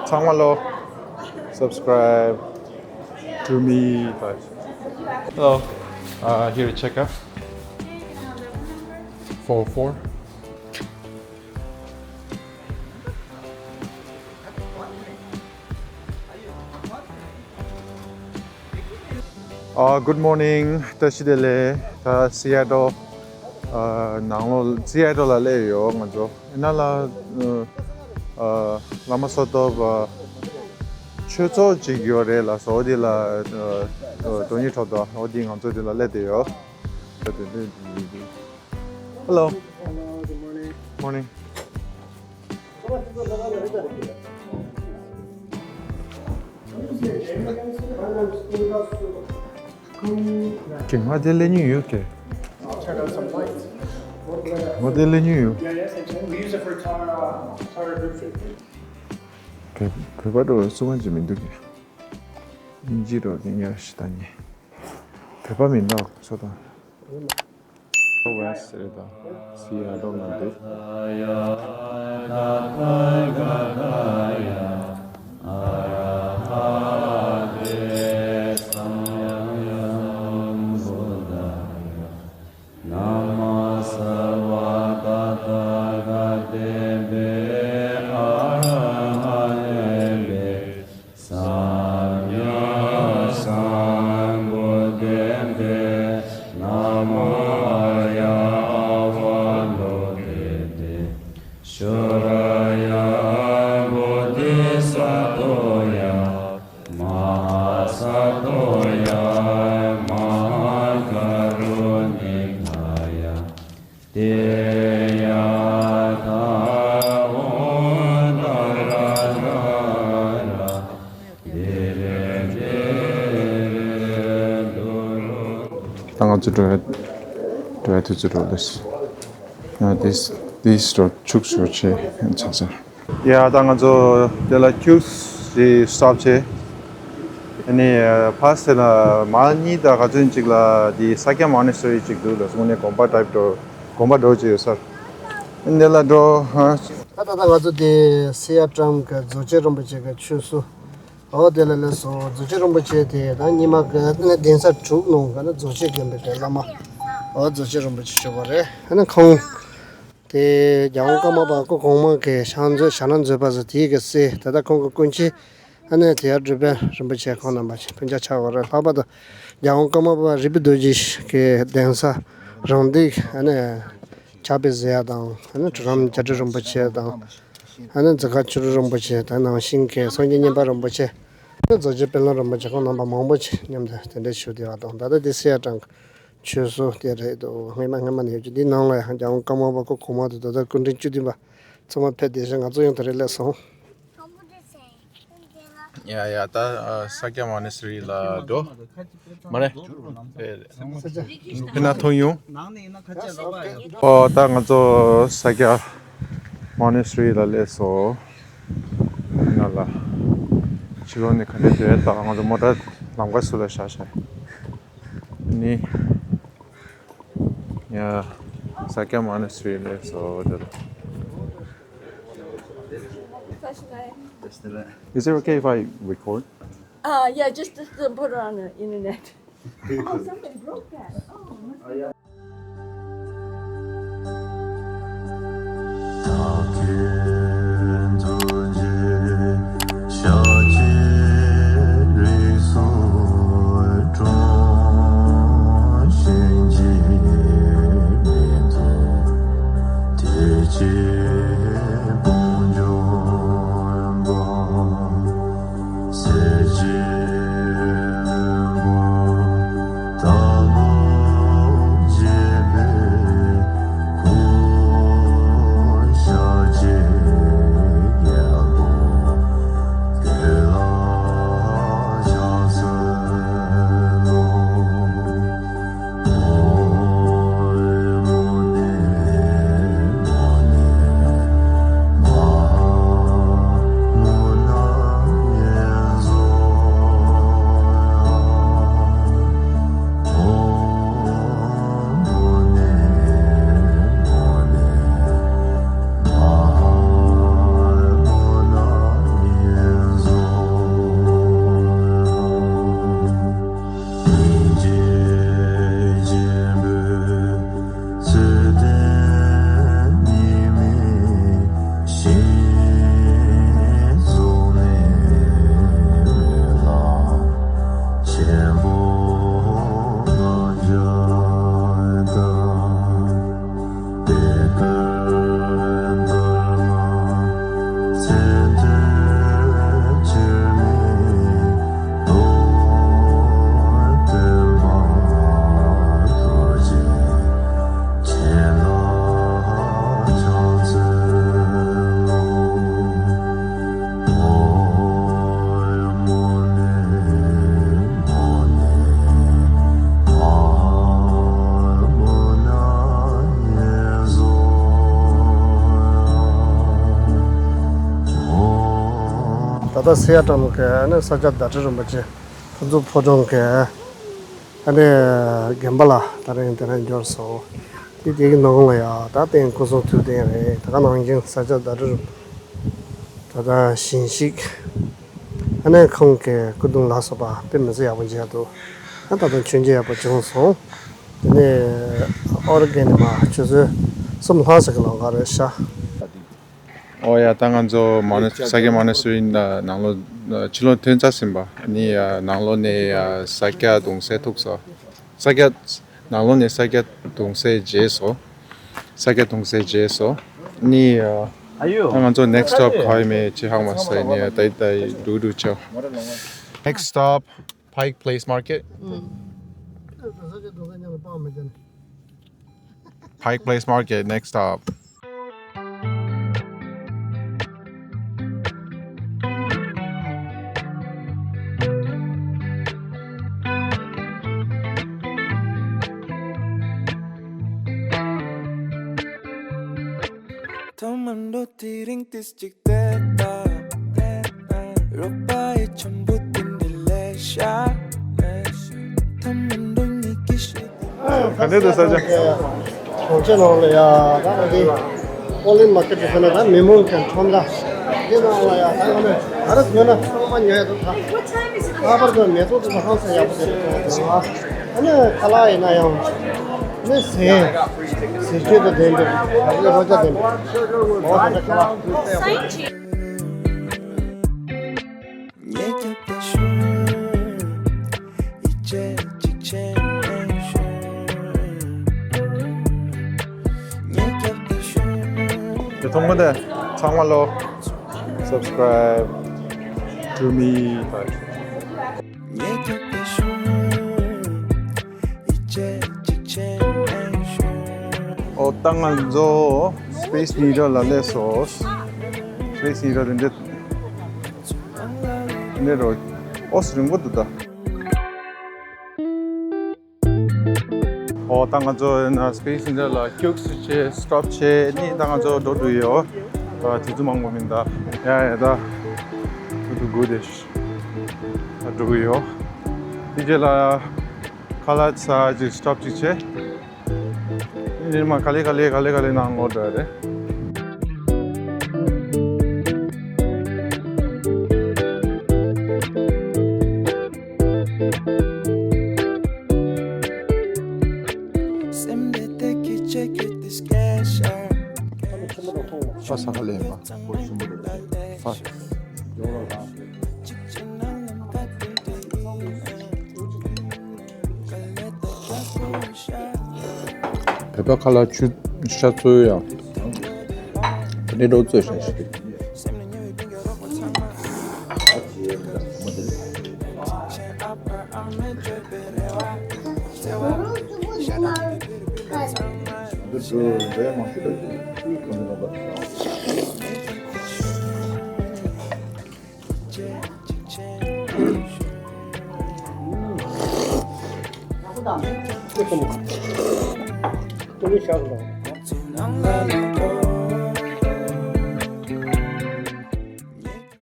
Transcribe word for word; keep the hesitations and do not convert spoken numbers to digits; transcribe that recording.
ཚང་མ་ལོ། Subscribe to me. Hello. Uh, here to check out. Four four. Uh, good morning. བཀྲ་ཤིས་བདེ་ལེགས། ད་སི་ཨེ་ཊལ། ཨ། ནང་ལོགས་སི་ཨེ་ཊལ་ལ་སླེབས་ཡོད་ང་ཚོ། ཡིན་ན་ལ། ཨ། བླ་མ་ས་ཐོབ། ཨ། ཆོས་ཚོགས་ཅིག་ཡོད་རེད་ལ་སོ། འོ་དེ་ལ། ཨ། དོན་གཉེར་འཕྲོ་དོ། འོ་དེ་ང་ཚོ་དེ་ལ་སླེབས་བསྡད་ཡོད། ད་དེ་དེ་དེ་དེ། Hello. Hello, good morning. Morning. ཀྱེ། ང་དེ་ལས་ཉུང་ཡོད་ཀྱེ། ང་དེ་ལས་ཉུང་ཡོད། Yeah, yes, I can. We use it for tar, uh, tar group. བོད་པ་འགྲོ་བའི་སུ་གང་ཅི་མི་འདུག་ཀྱེ། ཨིན་ཇི་རོ་ཀྱེ་ཉར་ཤི་ད་ཉེ། བོད་པ་མི་འདུག་སོ་དང་། West རེད་ད། Seattle ནང་དེ། ད་ང་ཚོ་འགྲོ་ཡ། འགྲོ་ཡ་དུས་ཚོད་འགྲོ་ལོས། ཡང་དེ་དེ་སོ་ཆུག་ཞོར་ཆེ་ཚ་ཚ། ཡ། ད་ང་ཚོ་དེ་ལ་ཁྱུག་ཞིག་སྟོབ་ཆེ། ཨ་ནི་ཕ་སེ་ལ་མ་གཉིས་དང་ག་ཚོད་ཅིག་ལ་དེ་ས་སྐྱ་མོ་ནེ་སི་ཊ་རི་ཅིག་འདུག་ལ་སོང་ནས་དགོན་པ་ཊའིབ་འགྲོ། དགོན་པ་འགྲོ་ཅིག་ཡོད་སར། ཨ་ནི་དེ་ལ་འགྲོ་ཧ། ད་ད་ད་ང་ཚོ་དེ་སི་ཨ་ཊམ་གི་རྫོགས་ཆེན་རིན་པོ་ཆེ་གི་ཆོས་སོ། ཨོ་དེ་ལ་ལས་སོ། རྫོགས་ཆེན་རིན་པོ་ཆེ་དེ་ད་ཉི་མ་གི་ནི་གདན་ས་དྲུག་ནང་གི་ནི་རྫོགས་ཆེན་དགོན་པའི་གི་བླ་མ། ཨོ་རྫོགས་ཆེན་རིན་པོ་ཆེ་མཆོད་པ་རེད། ཨ་ནི་ཁོང་དེ་རྒྱལ་དབང་ཀརྨ་པ་སྐུ་གོང་མ་གི་ཕྱག་མཛོད་ཞྭ་ནག་མཛོད་པ་ཟེར་དེའི་གི་སྲས། ད་ལྟ་ཁོང་གི་སྐུ་མཆེད་ཨ་ནི་དེ་ཡར་འབྲུག་པའི་རིན་པོ་ཆེ་ཁོང་རྣམ་པ་སྤུན་ཀྱག་ཆགས་པ་རེད། ལྷག་པར་དུ་རྒྱལ་དབང་ཀརྨ་པ་རིག་པའི་རྡོ་རྗེ་གི་གདན་ས་རང་སྡིག་ཨ་ནི་ཕྱག་དཔེ་གཟིགས་ཡ་དང་། ཨ་ནི་གྲུབ་རམས་རྒྱ་ཁྲི་རིན་པོ་ཆེ་དང་། ཨ་ནི་འཛི་སྒར་ཆོས་དྲུག་རིན་པོ་ཆེ་དང་། ནང་བཞིན་གྱི་སངས་རྒྱས་མཉན་པ་རིན་པོ་ཆེ། ཨ་ནི་རྫོགས་ཆེན་དཔལ་ལྡན་རིན་པོ་ཆེ་ཁོང་རྣམ་པ་མང་པོ་ཅིག་མཉམ་དུ་དེ་འདྲའི་བཞུགས་བསྡད་པ་དང་། ད་ལྟ་འདི་སི་ཨ་ཊམ་ཆོས་སོ་དེ་རེད་འདུག་སྔས་མ་སྔས་མ་ནས་ཡོད་རྒྱུ་འདི་ནང་ལ་ཡང་རྒྱལ་དབང་ཀརྨ་པ་སྐུ་གོང་མ་དང་། ད་ལྟ་སྐུ་ཕྲེང་བཅུ་བདུན་པ་ཚང་མ་ཕེབས་བསྡད་ཤག་ང་ཚོ་ཡང་དེ་རིང་སླེབས་སོང་། ཡ་ཡ། ད་ཨ་ས་སྐྱ་མོ་ནེ་སི་ཊ་རི་ལ་འགྲོ། མ་རེད། ཨེ་རེད། ཕི་ན་ཐོང་ཡོང་། ཨོ་ད་ང་ཚོ་ས་སྐྱ་མོ་ནེ་སི་ཊ་རི་ལ་སླེབས་སོང་། ཡིན་ན་ལ་ཕྱི་ལོགས་ནས་ག་འདྲ་འདུག་ད། ང་ཚོ་མོ་ཊ་ལམ་ཁ་ཟུར་ལ་བཞག་བཞག་ནི། ཡ། ས་སྐྱ་མོ་ནེ་སི་ཊ་རི་སླེབས་སོང་། དེ་ལ། Is it okay if I record? Uh, yeah, just, just don't put it on the internet. Oh, somebody broke that. Oh, must be. ད་ལྟ་སེ་ཡ་ཊའུན་གྱི་ཨ་ནི་ས་སྐྱ་ཟླ་སྒྲོན་རིན་པོ་ཆེ་ཕུན་ཚོགས་ཕོ་བྲང་གི་ཨ་ནི་དགོན་པ་ལ་དེ་རིང་དེ་རིང་འབྱོར་སོང་། དེ་དེ་གི་ནང་ལ་ཡ་ད་དེ་སྐུ་གསུང་ཐུགས་རྟེན་རེད། ད་ག་ནང་བཞིན་ས་སྐྱ་ཟླ་སྒྲོན་རིན་ད་ལྟ་བཞེངས་ཤིག་ཨ་ནི་ཁོང་གི་སྐུ་གདུང་ལ་སོགས་པ་དཔེ་མི་སྲིད་ཡག་པོ་མཇལ་འདུག་ཨ་ད་དུང་མཆོད་མཇལ་ཡག་པོ་བྱུང་སོང་། དེ་ནས་ཨོ་རི་གན་ནས་མར་ཆུ་ཚོད་གསུམ་ལྷག་ཙམ་གྱི་ལམ་ཁ་རེད་ཤག་ཨོ་ཡ། ད་ང་ཚོ་མ་ཎི་ས་སྐྱ་མ་ཎི་སོའི་ནང་ལོགས་ཕྱི་ལོགས་ཐོན་ཚར་ཟིན་པ་ནི་ནང་ལོགས་ནས་ས་སྐྱ་གདུང་སྲས་ཐུག་སོང་། ས་སྐྱ་ནང་ལོགས་ནས་ས་སྐྱ་གདུང་སྲས་མཇལ་སོང་། ས་སྐྱ་གདུང་སྲས་མཇལ་སོང་། ནི་ད་ང་ཚོ་next stop ག་ཡིན་མེད་ཅི་ཧ་མ་སོང་། ནི་ད་ད་འགྲོ་འགྲོ་ཆོག Next stop, Pike Place Market. Pike Place Market, next stop. ཐ་མ་འགྲོ་དེ་རིང་ཏིས་གཅིག་བལྟས་ད། རོགས་པ་ཡི་འཆམ་པོ་དེ་འདྲ་ལས་ཤ། ཐ་མ་འགྲོ་གཉིས་ཀྱི་ཤེས། ག་འདྲ་འདུག་ས་ཆ། གྲོང་ཁྱེར་ནང་ལ་ཡ་ད་ང་འདི་ཨོ་ལིན་མར་ཀེ་ཊི་ཟེར་ན་ད་མི་མང་གི་ཁྲོམ་ར། འདི་ནང་ལ་ཡ་ད་ང་ནི་ག་རེ་ཉོ་ན་ཚང་མ་ཉོ་ཡ་འདུག་ད། ལྷག་པར་དུ་མེ་ཏོག་དེ་ཚོ་ཧང་སང་ཡག་པོ་དེ་རེད་འདུག་ཨ་ནི་ཁ་ལག་ཡིན་ན་ཡང་ནི་ཟས་ཟས་བཅུད་དང་ལྡན་པའི་ཡག་པོ་རོ་བརྒྱ་ལྡན་པའི་འོ་དེ་འདྲ་ཁ་ལག་ཟས་ཡག་པོ། དེ་མཐོང་གི་འདུག་ཚང་མ་ལོ། Subscribe to me. ཨོ་ད་ང་ཚོ་Space Needle ལ་སླེབས་སོང་། Space Needle དེ་འདྲ་ནས་རོ། ཨོ་སི་རིང་པོ་འདུག་ད། ཨོ་ད་ང་ཚོ་ཡིན་ན་Space Needle ལ་ཁྱུག་ཙམ་བྱས་stop བྱས་ནས་ད་ང་ཚོ་འགྲོ་འགྲོ་ཡོད། ཨ་དུས་ཚོད་མང་པོ་མིན་ད། ཡ་ཡ་ད་ཐུག་ཐུག་དགོས་དེ་ད་འགྲོ་གི་ཡོད། དེ་རྗེས་ལ་ཁ་ལག་ཟ་ཅིག་stop ཅིག་བྱས། ཨེ་མ་ག་ལེ་ག་ལེ་ག་ལེ་ག་ལེ་ནང་ལོག་འགྲོ་ཡ་རེད། ས་ས་ག་ལེ་ཡིན་པ། ཧྥ། བོད་པ་ཁ་ལག་ཆུ་ཤ་བཙོས་ཡང་དེ་འདྲའི་འགྲོ་བཙོས་ཤ་ཞིག